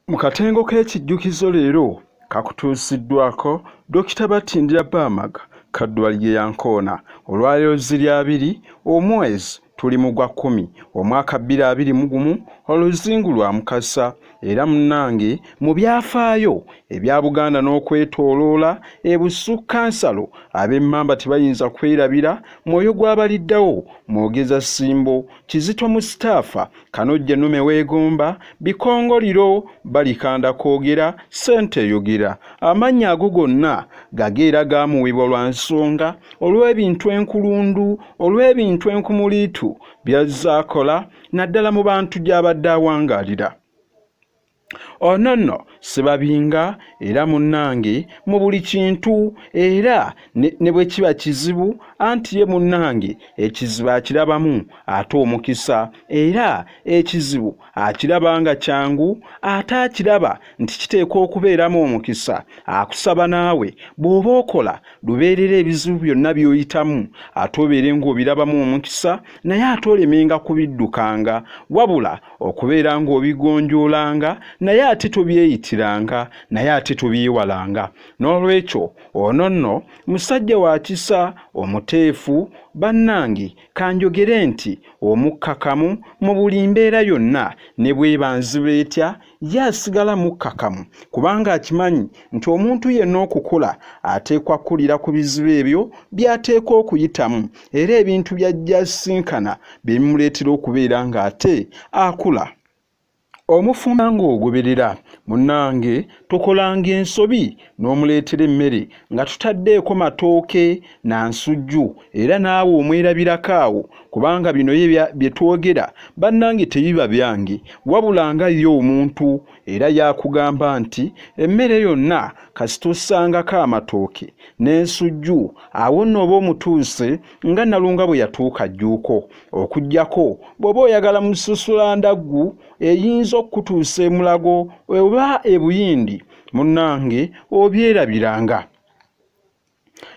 Mu katengo k'ekijjukizo leero kakutuusiddwako Dokita Batindira Bamaga Kaddwaliro ya Nkoona. Olwaleero ziri 2 omwezi tuli mu gwa 10 omwaka 2021 oluzingu lwa Mukasa. Era munnange mu byafaayo ebya Buganda n'okwetooloola ebusukkansalo ab'emmamba tebayinza kwerabira mwoyo gw'abaliddawo Mwogeza Ssimbo, Kizito Mustapha, Kanojja Nnume Weegomba, Bikongoliro, Balikanda Kwogera, Ssente Eyogera. Amannya ago gonna gageera gaamuweebwa lwa nsonga olw'ebintu enkulundu, olw'ebintu enkumuliitu by'azze akola naddala mu bantu gy'abadde awangaalira. Ono nno Ssebabinga era munnange mu buli kintu, era ne bwe kiba kizibu anti ye munnange ekizibu akirabamu ate omukisa, era ekizibu akiraba nga kyangu ate akiraba nti kiteekwa okubeeramu omukisa. Akusaba naawe bw'oba okola lubeerera ebizibu byonna by'oyitamu ate obeere ng'obirabamu omukisa, naye ate olemenga kubiddukanga, wabula okubeera ng'obigonjoolanga, naye ate tobyeyitiranga, naye ate tobyewalanga. N'olwekyo ono nno musajja wa kisa, omuteefu, bannange kanjogere nti omukkakamu mu buli mbeera yonna ne bw'eba nzibu etya, ye asigala mukkakamu kubanga akimanyi nti omuntu yenna okukula ateekwa kukulira ku bizibu ebyo by'ateekwa okuyitamu, era ebintu by'ajja asinkana bye bimuleetera okubeera ng'ate akula. Omufumba ng'ogoberera munnange tokolanga ensobi n'omuleetera emmere nga tutaddeeko matooke na nsujju, era naawe omwerabirako awo kubanga bino ye bye twogera bannange tebiba byange, wabula nga ye omuntu era yakugamba nti emmere yonna kasita ossangako amatooke n'ensujju awo nno oba omutuuse nga Nalunga bwe yatuuka Jjuuko. Okuggyako bw'oba oyagala mususulandaggu eyinza okukutuusa e Mulago oba e Buyindi, munnange obyerabiranga.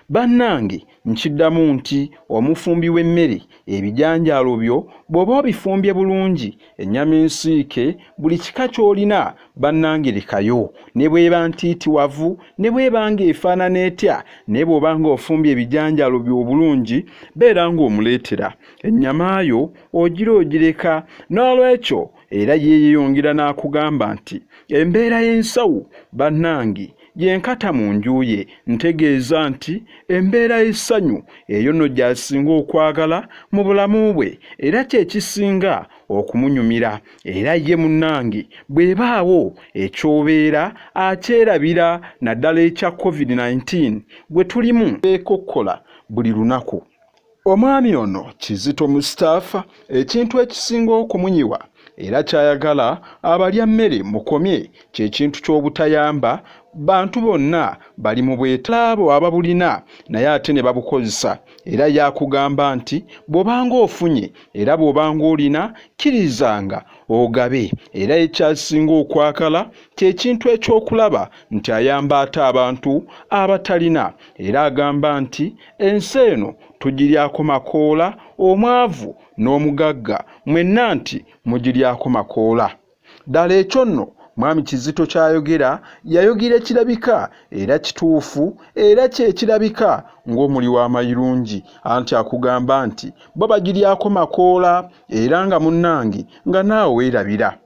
Bannange nkiddamu nti omufumbi w'emmere ebijanjaalo byo bw'oba obifumbye bulungi, ennyama ensiike buli kika ky'olina bannange lekayo, ne bw'eba ntiitiwavu ne bw'eba ng'efaanana etya, naye bw'oba ng'ofumbye ebijanjaalo byo obulungi beera ng'omuleetera ennyama yo ogira ogireka. N'olwekyo era ye yeeyongera n'akugamba nti embeera y'ensawo bannange yenkata mu nju ye, ntegeeza nti embeera y'essanyu eyo nno gy'asinga okwagala mu bulamu bwe era kye kisinga okumunyumira. Era ye munnange bw'ebaawo ekyobeera akyerabira naddala ekya COVID-19 gwe tulimu beekokkola buli lunaku. Omwami ono Kizito Mustapha ekintu ekisinga okumunyiwa era ky'ayagala abalya mmere mukomye kye kintu ky'obutayamba bantu bonna bali mu bwetaavu ababulina naye ate ne babukozesa. Era yakugamba nti bw'obanga ofunye era bw'obanga olina kkirizanga ogabe. Era ekyasinga okwakala kye kintu ekyokulaba nti ayamba ate abantu abatalina. Era agamba nti ensi eno tugiryako makoola, omwavu n'omugagga mwenna nti mugiryako makoola. Ddala ekyo nno Mwami Kizito ky'ayogera yayogera kirabika era kituufu, era kye kirabika ng'omuli w'amayirungi, anti akugamba nti bo bagiryako makoola era nga munnange nga naawe weerabira.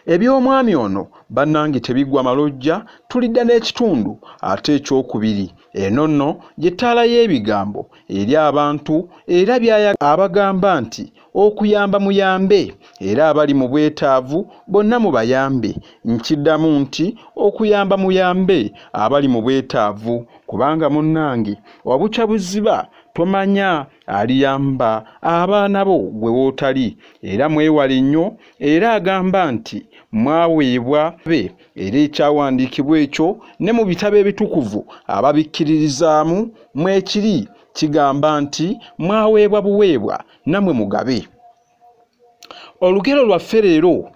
Eby'omwami ono bannange tebiggwa malojja, tulidda n'ekitundu ate ekyokubiri. Eno nno y'ettaala y'ebigambo eri abantu era abagamba nti okuyamba muyambe, era abali mu bwetaavu bonna mubayambe. Nkiddamu nti okuyamba muyambe abali mu bwetaavu, kubanga munnange obukya buziba tomanya aliyamba abaana bo gwe wootali. Era mwewale nnyo, era agamba nti mwaweebwa be, era ekyawandiikibwa ekyo ne mu bitabo ebitukuvu ababikkiririzaamu mwekiri kigamba nti mwaweebwa buweebwa nammwe mugabe. Olugero lwaffe leero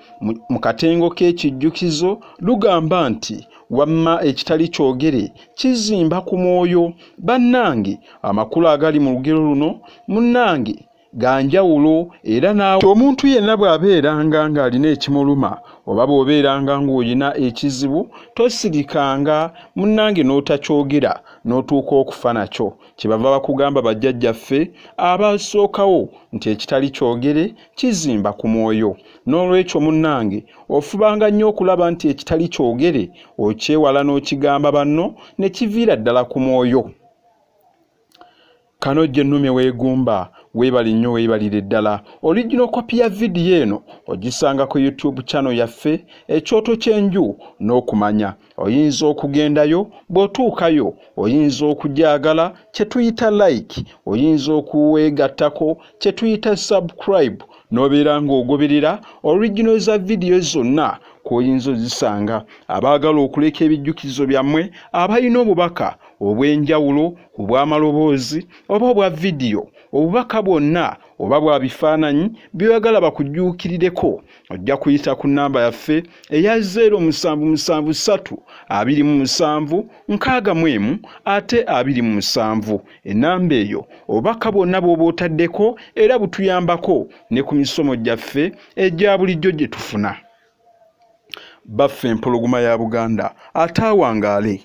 mu katengo k'ekijjukizo lugamba nti wamma ekitali kyogere kizimba ku mwoyo. Bannange amakulu agali mu lugero luno munnange ga njawulo, era naawe omuntu yenna bw'abeeranga ng'alina ekimuluma Oba bw'obeeranga ng'olina ekizibu, tosirikanga munnange n'otakyogera n'otuuka okufa nakyo. Kyebava bakugamba bajjajjaffe abasookawo nti ekitali kyogere kizimba ku mwoyo. N'olwekyo munnange ofubanga nnyo okulaba nti ekitali kyogere okyewala n'okigamba banno ne kiviira ddala ku mwoyo. Kanojja ennume weegumba, weebale nnyo weebalire ddala. Original copy ya vidiyo eno ogisanga ku YouTube channel yaffe Ekyoto ky'Enju n'Okumanya. Oyinza okugendayo, bw'otuukayo oyinza okugyagala kye tuyita like, oyinza okuweegattako kye tuyita subscribe, n'obeera ng'ogoberera original za vidiyo zonna kw'oyinza ozisanga. Abaagala okuleka ebijjukizo byammwe, abalina obubaka obw'enjawulo, obw'amaloboozi oba obwa vidiyo, obubaka bwonna oba bwa bifaananyi by'oyagala bakujjuukirireko, ojja kuyita ku nnamba yaffe eya 0773 27 61 ate 27. Ennamba eyo obubaka bwonna bw'oba otaddeko era butuyambako ne ku misomo gyaffe egya bulijjo gye tufuna. Baffe Empologoma ya Buganda, ate awangaale.